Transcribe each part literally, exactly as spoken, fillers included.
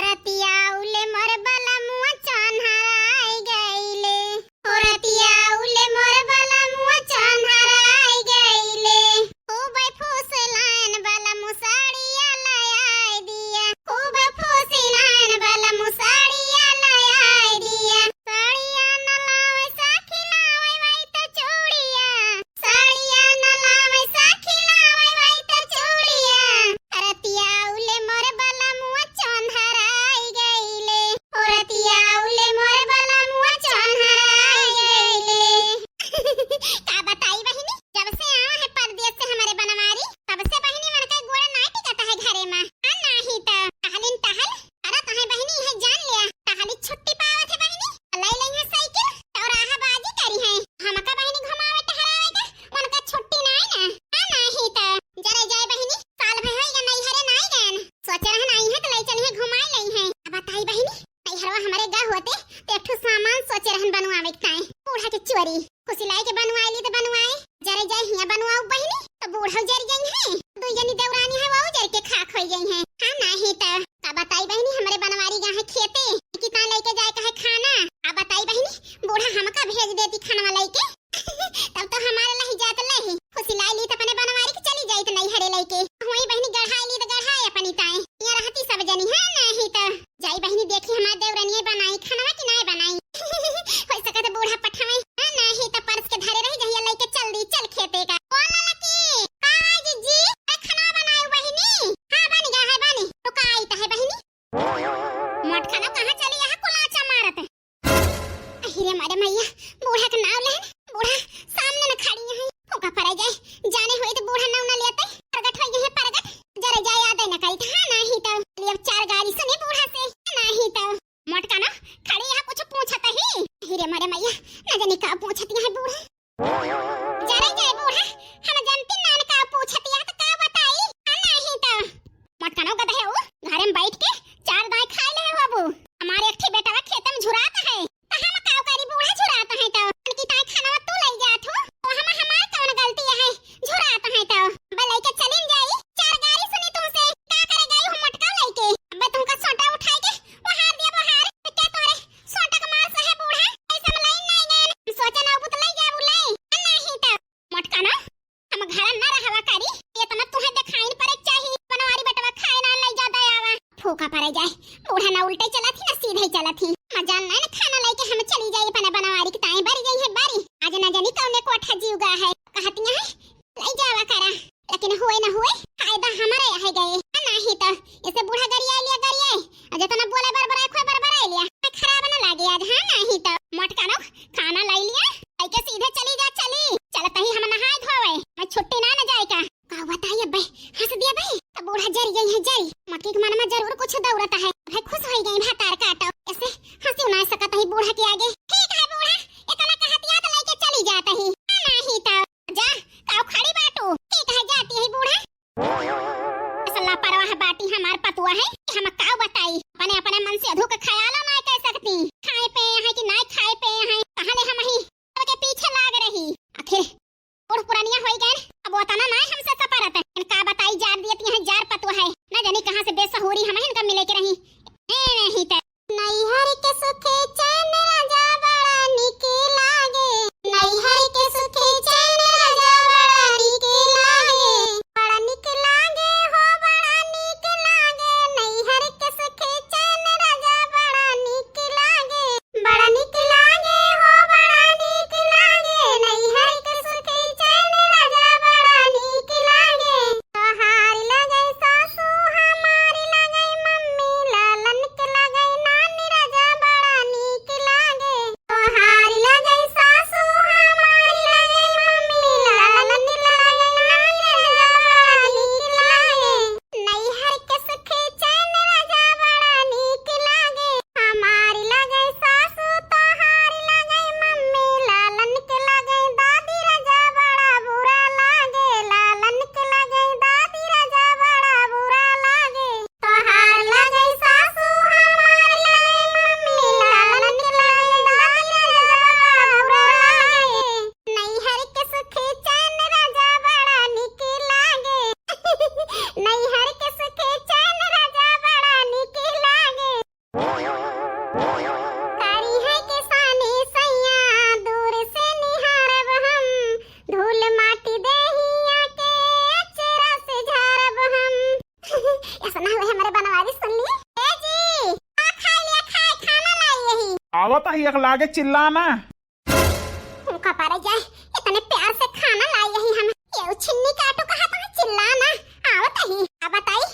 रतिया उले मोर बलमुआ चोन्हराई गइले। ओ रतिया उले मोर बलमुआ चोन्हराई गइले। खूबे फुसलाइन बलमु साड़िया लयाई दिया। खूबे फुसलाइन बलमु साड़िया लयाई दिया। साड़िया न लावे साखी लावे वही तो चूड़िया। साड़िया न लावे साखी लावे वही तो चूड़िया। रतिया उले मोर बलमुआ चोन्हराई गइले। ओ रतिया उले मोर बलमुआ चोन्हराई गइले। का बताई बहिनी, जब से आवा है परदेस से हमरे बनवारी, तब से बहिनी मन के गोड़ नाई टिकत है घरे मा। आ नाही त टहलिन टहल करत है बहिनी, इहे जान लिया। टहली छुट्टी पावत है बहिनी, लई लई है साइकिल, चौराहा बाजी करी है। हमका बहिनी घुमावे टहरावे के, उनका छुट्टी नाई ना। आ नाही त जरे जाए बहिनी, साल भर होई गा नैहरे नाई गएन। सोचे रहन आई है त लई चली है, घुमाई लई है। अब बताई बहिनी, नैहरवा हमरे गा होते त एक ठो सामान सोचे रहन बनवावे के ताई। बूढ़ा के चोरी। फुसिलाई के बनवाए ली त बनवाए, जरे जाए हिया बनवाऊ बहिनी, त बूढ़ा जर गई है। दुई जनी देवरानी है, वो जर के खाक होई गई है। हाँ नाही त का बताई बहिनी, हमरे बनवारी गा है खेते, कि ता लेके जाए का है खाना। आ बताई बहिनी, बूढ़ा हमका भेज देती खानवा लेके, तब तो हमारे लही जात लही। फुसिलाई ली त अपने बनवारी के चली जाई त नैहरे लेके। हुई बहिनी गढ़ाई ली त गढ़ाए अपनी ताई। यहाँ रहती सब जनी है नाही त। जाई बहिनी देखी हमार देवरनिया बनाई खानवा कि नाय बनाई। हो सकत है बूढ़ा पठावे। हाँ, नाही त परस के धरे रही, जहिया लइके चल दी, चल खेते का। ओ ललकी, का है जीजी? ए, खाना बनाए बहिनी? हाँ, बन गया है, बनी। तो का आई त है बहिनी? मोट खाना कहाँ चली, यहाँ कुलाचा मारत है। अहिरे मारे मैया, बूढ़ा के नाव लेन, बूढ़ा सामने न खड़ी है। फूका पड़े जाए, जाने होई त बूढ़ा नाव न लेते, प्रगट होई गई है प्रगट। जरे जाए याद न करी त, हाँ नाही त। चली अब चार गारी सुनी बूढ़ा से, नाही त। मोटका ना, खड़ी यहाँ कुछ पूछत ही। अहिरे मारे मैया, न जानी का पूछत है बूढ़ा। जरे जाए बूढ़ा, हम जानती नान का पूछत है त का बताई, हाँ नाही त। मोटका ना गधा है वो, घरे में बैठ के चार दाई खाए ले बाबू। हमारे एक ठे बेटवा खेते में झुरात है, त हम काव करी बूढ़ा झुरात है त। उनकी ताई खाना तू ले जात हो, तो हम हमार कौन गलती है, झुरात है त। अब लइके चलिन जाई, चार गारी सुनी तुमसे, का करे गई हो मोटका लइके। अब तुमका सोटा उठाई के बहार दिया बहार, त क्या तोरे सोटा के मार से है बूढ़ा, ऐसे हम लाइन नहीं गए, सोचा ना बुत ले जाबू ले, नाही त। मोटका ना, हम घर न रहवा करी, इतना तुहे देखाइन परे चाही, बनवारी बेटवा खाए ना लई जा दयावा। फूका परे जाए, बूढ़ा ना उल्टे चलत ही ना सीधे चलत ही। मजाल ना, ना खाना लेके हम चली जाई अपने बनवारी के ताई बरी गई है बरी। आज ना जानी कौने कोठा जीव गा है, कहतिया है, लई जावा करा, लेकिन हुए ना हुए, फायदा हमारे है गए, नाही त इसे बूढ़ा गरिया लिया गरिया, और जितना बोले बरबराए खोए बरबराए लिया, खराब ना लागे आज, हाँ नाही त। मोटका ना, खाना लाई लिया, लइके सीधे चली जा, चली। चलत ही हम नहाए धोवे, मैं छुट्टी ना न जाए का। का बताई अबे, हँस दिया बे, त बूढ़ा जरी गई है जरी। मोटकी के मन में जरूर कुछ दौड़त है, भाई खुश होई गई भातार काटो। ऐसे हँसी ना सकत ही बूढ़ा के आगे। ठीक है बूढ़ा, इतना कहत याद लइके चली जात ही। हाँ नाही त जा, काव खड़ी बाटू, ठीक है जाती है बूढ़ा। ऐसा लापरवाह बाटी हमार पतुआ है कि हम काव बताई, अपने अपने मन से अधू के ख्याल ना कर सकती। खाए पे है कि ना खाए पे है, कहाँ ले हम ही के पीछे लाग रही। आखिर बूढ़ पुरानिया होई गए, अब वो तना ना हमसे सपरत। इनका बताई जार दियत यहाँ जार पतुआ है, ना जानी कहाँ से बेसहूरी हम इनका मिले के रही। आवत ही एक लागे चिल्लाना। फूंका पड़ जाए, इतने प्यार से खाना लाई यही हम। ये छिन्नी काटू कहा तो चिल्लाना। आवत ही, अब बताई,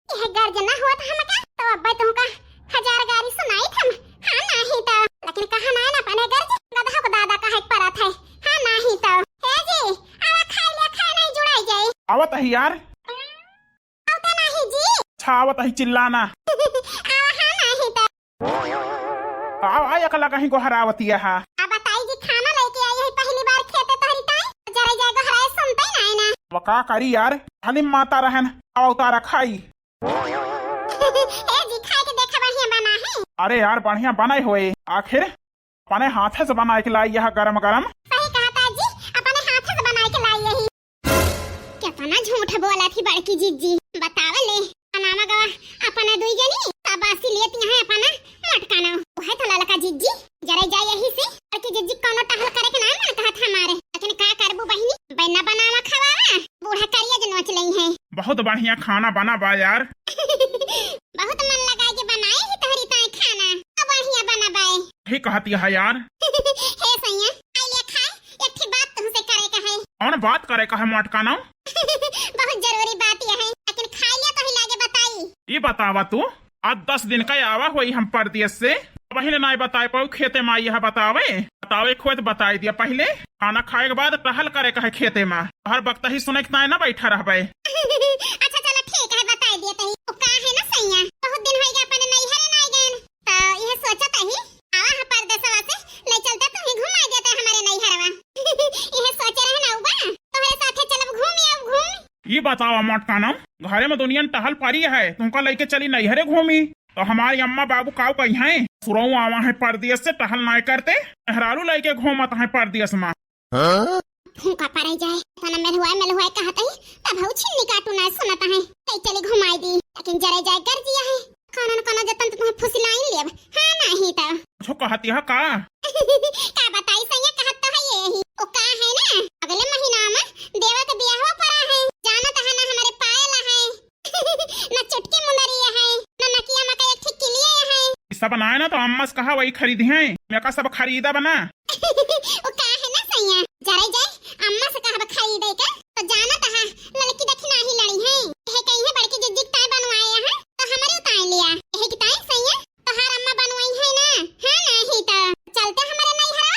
यह गर्ज ना होत हमका, तो अब्बे तुमका हजार गारी सुनाई थम। हाँ, नाही तो। लेकिन कहा ना, ना अपने गर्ज, गदहा को दादा कहे के परत है। हाँ, नाही तो। हे जी, आवा खाई ले, खाए नहीं जुड़ाई जाई। आवत ही यार। आवते नाही जी। अच्छा, आवत ही चिल्लाना। आवा, हाँ, नाही तो। आवा, आवा, एकला कहीं गोहरावतिया हा। अब बताई जी, खाना लेके आई है पहली बार खेते तोहरी ताई। जरा जाए गोहराए सुनते ही नाही ना। वो का करी यार, हलीम माता रहन, आवा उतारा खाई। ए जी, खाए के देखा बढ़िया बना है। अरे यार, बढ़िया बनाए होए। आखिर अपने हाथे से बनाए के लाई यह गरम गरम। सही कहा ताई जी, अपने हाथे से बनाए के लाई यही। कितना झूठ बोला थी बड़की जिज्जी, बतावा ले। अनामा गवा अपना दुई जनी, शाबाशी लेत यहाँ अपना मटकाना। वह तो ललका जिज्जी, जरा जाए यही से, बड़की जिज्जी कौनो टहल करे के ना मन कहत हमारे। लेकिन का करबू बहिनी, बैना बनावा खवावा, बूढ़ा करिया जो नोच लई है। बहुत बढ़िया खाना बना बा यार। बहुत मन लगाए के बनाए ही तोहरी ताई खाना, तो बढ़िया बना बाए। ही कहती है यार। हे सैया, आई ले खाए, एक ठे बात तुमसे करे का है। कौन बात करे का है मोटकाना? बहुत जरूरी बात यह है, लेकिन खाई लिया तो ही लागे बताई। ई बतावा तू, आज दस दिन का आवा होई हम परदेस से, पहिले नाई बताए पाऊ खेते मा आई है बतावे, बतावे खोत बताई दिया पहिले। खाना खाए के बाद टहल करे का है खेते मा, हर वक्त ही सुने के ताए ना बैठा रहबे। अच्छा चलो ठीक है, बताई दिया तही। ओ का है ना सैया, बहुत दिन होई गए अपने नैहरे नाई गए, तो यह सोचत ही आवा है परदेसवा से, ले चलते तुम्हें घुमा देते हमारे नैहरवा। यह सोचे रहे ना उबा, तोहरे साथे चलब घूमी, अब घूमी। ये बतावा मोटकाना, घरे में दुनिया टहल परी है, तुमका लेके चली नैहरे घूमी, तो हमारी अम्मा बाबू काऊ कही हैं, सुरऊ आवा है परदेस से टहल नाय करते, मेहरारू लेके घूमत हैं परदेस में। फूंका पड़े जाए, तना मेलहुआ मेलहुआ कहत ही, तब हऊ छिन्नी काटू ना सुनत है, ले चली घुमाई दी, लेकिन जरे जाए गर्जिया है, कौनो न कौनो जतन तो तुम्हें फुसिलाई लेब, हाँ नाही तो। कुछ कहती है का? का बताई सैया, कहत तो है यही। ओ का है ना, अगले महीना में देवर के बियाहवा पड़ा है, जानत है ना हमारे पायल है, ना चुटकी मुंदरिया है, ना नकिया में का एक ठे किलिया है। ई सब बनाए ना तो अम्मा से कहा वही खरीदी है, मैं का सब खरीदा बना। ओ का है ना सैया, जरे जाए अम्मा से कहब खरीदे का, तो जानत है लड़की दखिना ही लड़ी है, यह कही है बड़की जिज्जी के ताई बनवाए है, तो हमारे उताए लिया, यह की ताई सैया तोहार अम्मा बनवाई है ना? हाँ, नाही तो चलते हमारे नैहरवा।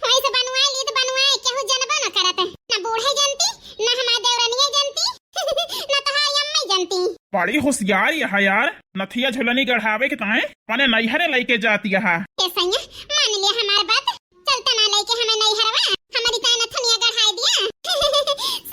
वहीं से बनवाए ली तो बनवाए, केहू जनबो न करत। ना बूढ़े जनती, ना हमार देवरनिया जनती, ना तोहार अम्मा जनती। बड़ी होशियार यह यार, नथिया झुलनी गढ़ावे के ताए अपने नैहरे लेके जाती है। ए सैया, मान लिया हमार बात, चलता ना लेके हमें नैहरवा, हमारी ताए नथुनिया गढ़ाई दिया।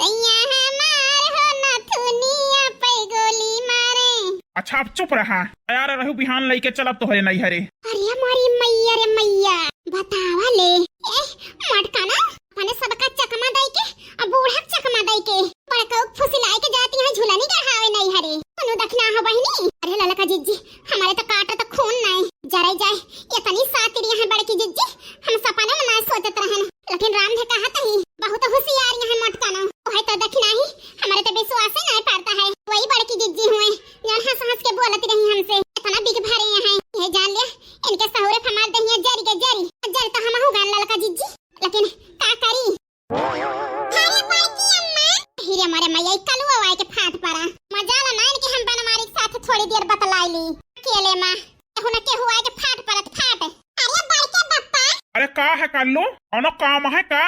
सैया हमार हो नथुनिया पे गोली मारे। अच्छा, अब चुप रहा। तैयार रहू, बिहान लेके चलब तोहरे नैहरे। अरे हमारी मैया रे मैया, बतावा ले। ए, मोटकाना, अपने सबका चकमा दई के, अब बूढ़ा के चकमा दई के, बड़का फुसिलाई के जाती है झुलनी गढ़ावे नैहरे। कोनो दखिना हो बहिनी। अरे ललका जिज्जी, हमारे तो काटा तो खून नाई। जरे जाए, इतनी सातिर यहाँ बड़की जिज्जी, हम सपने में ना सोचत रहन। लेकिन राम धे कहत ही, बहुत होशियार यहाँ मोटकाना। वही तो दखिना ही, हमारे तो विश्वास ही नहीं पड़ता है। वही बड़की जिज्जी हुए, जौन हंस हंस के बोलत रही हमसे। इतना बिग भरे यहाँ, ये जान ले, इनके सहुरे हमार दहिया जरी के जरी, जरी तो हम हो गए ललका जिज्जी। लेकिन का करी? अरे बड़की अम्मा। हीरे मोरे मैया, ई कलुआ आए के फाट पड़ा। मजा ला ना इनके हम बनवारी के साथ थोड़ी देर बतलाई ली। अकेले माँ, केहू न केहू आए के फाट पड़त फाट। अरे बड़के बप्पा। अरे का है कल्लू? कौनो काम है का?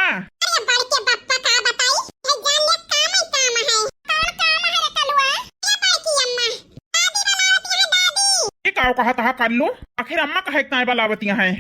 अरे बड़के बप्पा का बताई? ये जान ले काम ही काम है। कौन काम है रे कलुआ? ए बड़की अम्मा। दादी बुलावत है दादी। ई का कहत है कल्लू? आखिर अम्मा कहे के ताए बुलावत है?